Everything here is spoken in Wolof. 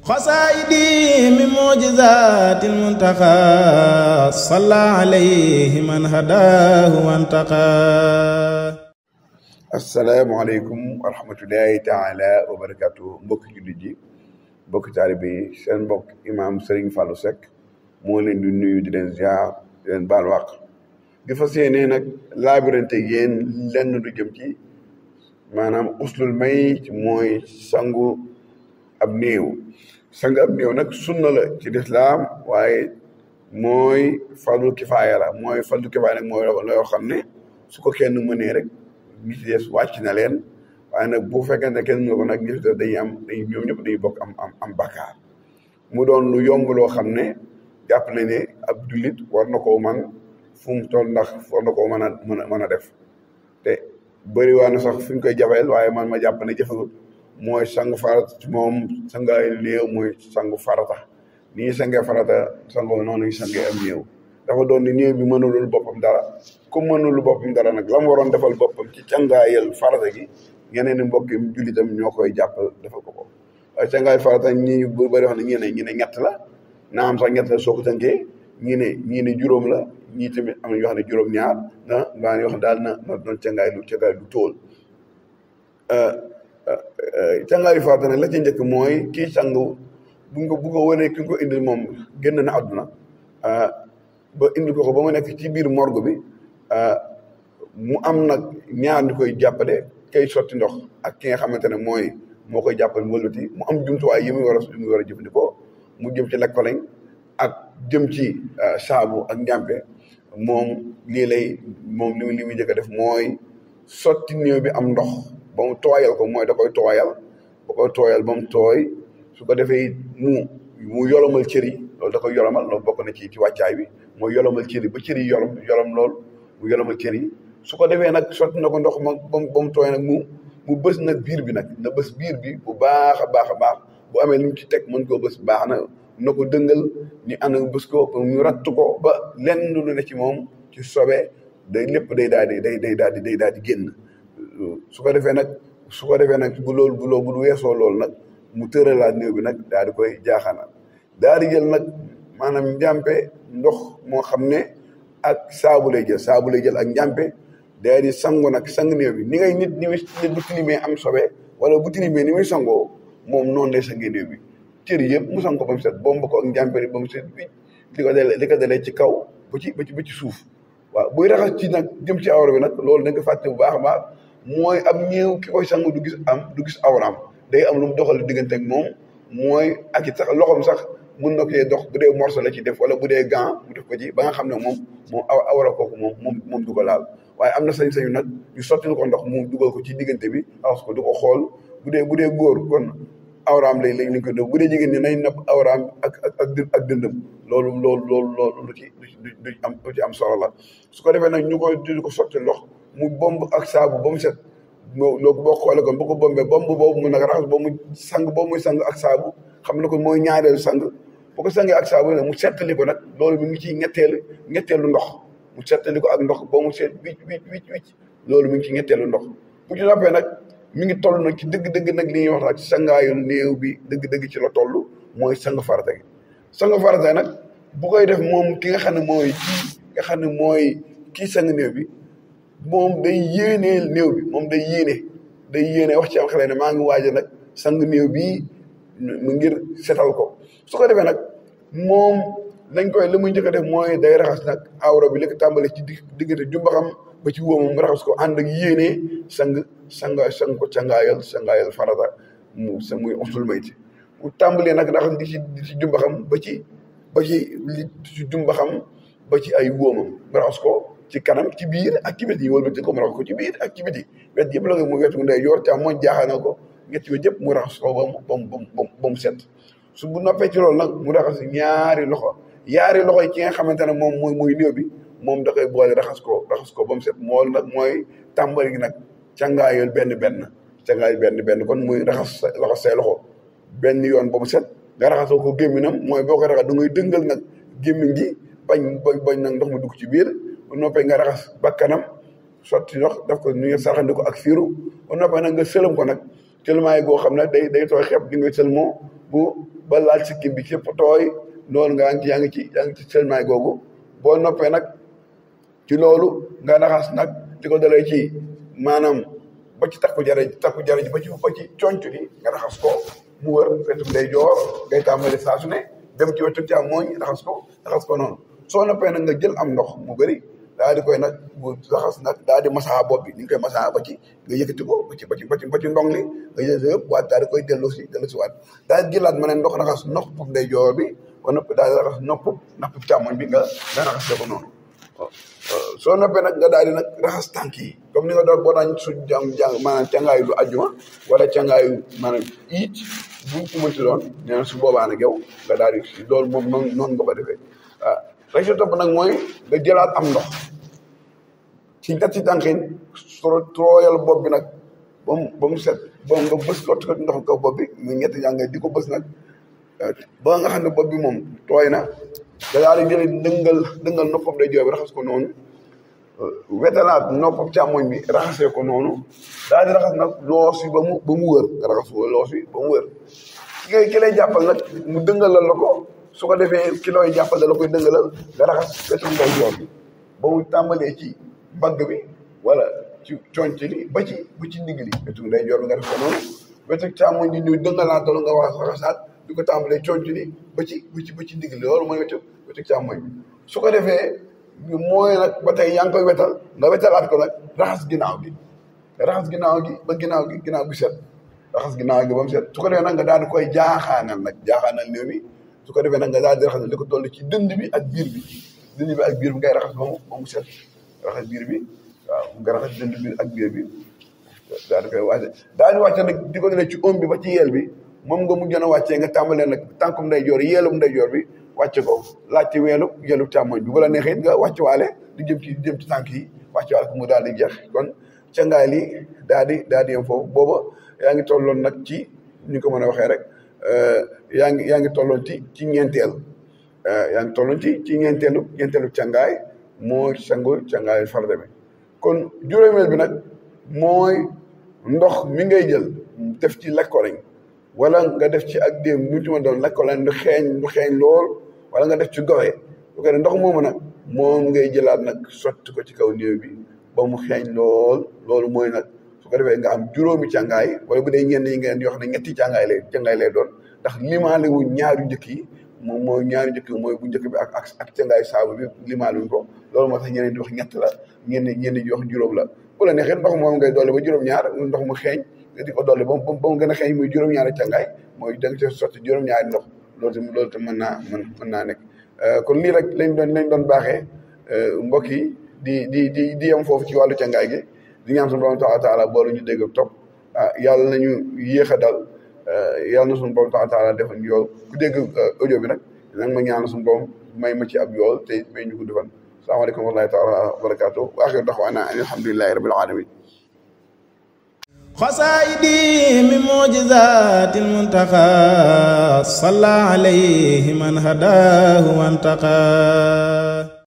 xasaayidi min mujizaati almuntaqa salla alayhi man hadaahu wantaqa. asalaamaaleykum wa rahmatullahi taala wa barakatu. mbokki jullit ji, mbokki taalibe yi, seen mbokk imaam Serigne Fallou Seck moo leen di nuyu di leen ziar di leen baal wàq di fas yéene nag laabirante yéen lenn lu jëm ci maanaam uslul may mooy sangu ab néew. sang ab néew nag sunna la ci lislaam waaye mooy fardu kifaaya la. mooy fardu kifaaya nag mooy loo xam ne su ko kenn mënee rek ñi ci des wàcc na leen, waaye nag bu fekkee ne kenn mënu ko nag ñi ci des dañuy am ñoom ñëpp dañuy bokk am bakkaar. mu doon lu yomb loo xam ne jàpp na ne ab jullit war na koo man fu mu toll, ndax war na koo mën a def. te bëri waa na sax fi ñu koy jafeel, waaye man ma jàpp ne jëfewul. mooy sangu farata moom sangaay néew mooy sangu farata. ni ñuy sangee farata sangoo noonu ñuy sangee am néew. dafa doon ni néew bi mënulul boppam dara. comme mënulul boppam dara nag la mu waroon defal boppam ci cangaayal farata gi ñeneen ni mbokki jullitam ñoo koy jàpp defal ko ko. waaye cangaay farata ñi bu bëri wax ne ñi ne ñett la, naa am sax ñett la soo ko tënkee, ñii ne juróom la, ñii tamit am na yoo xam ne juróom-ñaar na mbaa yoo xam daal na doon cangaay lu tóol. cangaayu farata nag la ci njëkk mooy kii sangu bu ko wanee ki ko indil moom génn na àdduna ba indil ko ba mu nekk ci biir morgue bi, mu am nag ñaar ñu koy jàppale, kay sotti ndox ak ki nga xamante ne moo koy jàppale mu wëlbati. mu am jumtuwaay yi muy war a jëfandikoo, mu jëm ci lekkolañ ak jëm ci saabu ak njàmpe. moom li muy njëkk a def mooy sotti néew bi am ndox ba mu tooyal ko, mooy da koy tooyal ba mu tooy. su ko defee mu yolomal cër yi, loolu da koy yolomal, loolu bokk na ci wàccaay bi, mooy yolomal cër yi ba cër yi yolom lool mu yolomal cër yi. su ko defee nag sotti na ko ndox ma ba mu tooy nag mu bës nag biir bi nag na bës biir bi bu baax a baax bu amee lu mu ci teg mën koo bës baax na ko dëngal ñu ànd bës ko ñu ratt ko ba lenn lu ne ci moom ci sobe lépp day daal di génn. su ko defee nag bu weesoo loolu nag mu tëralaat néew bi nag daal di koy jaaxaanal, daal di jël nag maanaam njàmpe ndox moo xam ne ak saabu lay jël ak njàmpe daal di sangu nag sang néew bi. ni ngay nit bu tilimee am sobe wala bu tilimee ni muy sangoo moom noonu lay sangee néew bi. cër yëpp mu sang ko ba mu set, bomb ko ak njàmpe ba mu set bi li ko dalee ci kaw ba ci suuf. waaw buy raxas ci nag jëm ci awra bi nag loolu da nga fàtte bu baax a baax. mooy ab néew ki koy sang du gis awraam, day am lu mu doxal diggante ak moom. mooy ak it sax loxoom sax mun na ko dox bu dee morceau la ci def wala bu dee gant mu def ko ci ba nga xam ne moom awra kooku moom du ko laal. waaye am na sañ-sañu nag ñu sottil ko ndox mu dugal ko ci diggante bi raxas ko du ko xool. bu dee góor kon awraam lañ ko def, bu dee jigéen ñi nañ napp awraam ak dëndëm. loolu lu ci am solo la. su ko defee nag ñu ko sotti ndox mu bomb ak saabu ba mu set. loolu boo xoolee kon bu ko bombee bomb boobu mu nag raxas boobu muy sang ak saabu, xam na ko mooy ñaareelu sang. bu ko sangee ak saabu nag mu settali ko nag loolu mi ngi ciy ñetteelu ndox. mu settali ko ak ndox ba mu set wicc loolu mi ngi ci ñetteelu ndox. bu ci noppee nag mi ngi toll nag ci dëgg-dëgg nag li ñuy wax nag ci sangaayu néew bi dëgg-dëgg ci la toll mooy sang farata gi. sang farata nag bu koy def moom ki nga xam ne mooy kii sang néew bi, moom day yéeneel néew bi, moom day yéene wax ci am xale ne maa ngi waaj nag sang néew bii mu ngir setal ko. su ko defee nag moom la muy njëkk a def mooy day raxas nag awra bi li ko tàmbale ci diggante jumbaxam ba ci wóomam mu raxas ko ànd ak yéene sang ko cangaayal farata muy usul mayti. mu tàmbalee nag raxas di ci jumbaxam ba ci jumbaxam ba ci ay wóomam mu raxas ko ci kanam ci biir ak ci biti wala ko mu raxas ko ci biir ak ci biti wet yëpp la mu wetu ndey yor càmmoñ jaaxaana ko ñetti wet yëpp mu raxas ko ba mu set. su bu noppee ci loolu nag mu raxas ñaari loxo yi ci nga xamante ne moom mooy néew bi, moom da koy boole raxas ko ba mu set. mool nag mooy tàmbali gi nag cangaayal benn kon muy raxas say loxo benn yoon ba mu set. nga raxasoo ko gémminam, mooy boo koy raxas da ngay dëngal nag gémmiñ gi bañ nag ndox mi dugg ci biir. bu noppee nga raxas bakkanam sotti ndox daf ko nu nga sarxandi ko ak fiiru. bu noppee nag nga sëlam ko nag cëlmaay goo xam ne day tooy xepp di nga sëlmoo ba laal sikkim bi képp tooy noonu yaa ngi ci sëlmaay googu boo noppee nag ci loolu nga raxas nag di ko dalee ci maanaam ba ci takku jara ji ba ci conc bi nga raxas ko mu wër wetu ndeyjoor ngay tàmbali saa su ne dem ci wetu càmmooñ raxas ko noonu soo noppee nag nga jël am ndox mu bëri daal di koy nag bu raxas nag daal di masaa bopp bi ni nga koy masaa ba ci nga yëkkati ko ba ci ndong li nga jël yëpp waat daal di koy dellu si waat daal di jëlaat ma ne ndox raxas nopp ndeyjoor bi ba noppi daal di raxas nopp càmmoñ bi nga raxas ko noonu soo noppee nag nga daal di nag raxas tànk yi comme ni nga doon boo daan su jàng maanaam càngaayu lu ajjuma wala càngaayu maanaam iit bu ko mënti doon nee na su boobaa nag yow nga daal di loolu moom noonu nga ko defee waaw rek si topp nag mooy nga jëlaat am ndox ci ñetti tànk yi tooyal bopp bi nag ba mu set ba nga bës ko ndox kaw bopp bi mu ñetti jàng di ko bës nag ba nga xam ne bopp bi moom tooy na da daal di jëlee dëngal noppam day jooy bi raxas ko noonu wetalaat noppam càmmoñ bi raxasee ko noonu daal di raxas nag loos yi ba mu wër nga raxas ko loos yi ba mu wër ki lay jàppal nag mu dëngalal la ko su ko defee ki looy jàppal da la koy dëngalal nga raxas wetu ndeyjoor bi ba mu tàmbalee ci bagg bi wala ci conc li ba ci ndigg li wetu ndeyjoor bi nga def ko noonu wetu càmmoñ bi ñu dëngalaatal nga wax raxasaat di ko tàmbalee conc li ba ci ndigg li loolu mooy wetu càmmoñ bi su ko defee mooy nag ba tey yaa ngi koy wetal nga wetalaat ko nag raxas ginnaaw gi ba ginnaaw gi set raxas ginnaaw gi ba mu set su ko defee nag nga daal di koy jaaxaanal néew mi su ko defee nag nga daal di raxas li ko toll ci dënd bi ak biir bi ngay raxas ba mu set raxas biir bi waaw nga raxas dënd bi ak biir bi daal di koy wàcce daal di wàcce nag di ko dalee ci oom bi ba ci yeel bi moom nga mujjoon a wàccee nga tàmbalee nag tànkum ndeyjoor yeelum ndeyjoor bi wàcce ko laajte yelu càmmoñ bi bu la neexee nga wàcc waale di jëm ci tànk yi wàcc waale ko mu daal di jeex kon cangaay li daal di yem foofu booba yaa ngi tolloon nag ci ñu ko mën a waxee rek yaa ngi tolloon ci ñeenteel yaa ngi tolloon ci ñeenteelu cangaay mooy cangaay farata bi kon juróomeel bi nag mooy ndox mi ngay jël def ci lakkoriñ wala nga def ci ak déem nu ci ma doon lakkoriñ du xeeñ lool wala nga def ci gowe bu ko ndox moomu nag moom ngay jëlaat nag sotti ko ci kaw néew bi ba mu xeeñ loolu mooy nag su ko defee nga am juróomi càngaay wala bu dee ñenn yi ngeen yoo xam ne ñetti càngaay lay doon ndax limaale wu ñaari njëkk yi moom mooy ñaari njëkk yi mooy bu njëkk bi ak càngaay saabu bi limaale wuñ ko loolu moo tax ñeneen di wax ñett la ñenn di wax juróom la bu la neexee ndox moom ngay dolli ba juróom-ñaar ndox mu xeeñ nga di ko dolli ba mu gën a xeeñ muy juróom-ñaari càngaay mooy da nga ci sotti juróom-ñaari ndox loolu tam mën naa nekk kon lii rek lañ doon baaxee mbokk yi di yem foofu ci wàllu càngaay gi di ñaan suñu borom taala boolu ñu dégg ak topp yàlla nañu yéex a dal yàlla na suñu borom taala defal ñu yool ku dégg audio bi nag nag ma ñaan suñu borom may ma ci ab yool te may ñu ko defal salaamaaleykum wa rahmatullaahi taala wa barakaatu wa aaxiru da'waana alhamdulillaahi rabbil aalamiin xasaayidi min mu'jizaatil muntaqaa salla alayhi man hadaahu wantaqa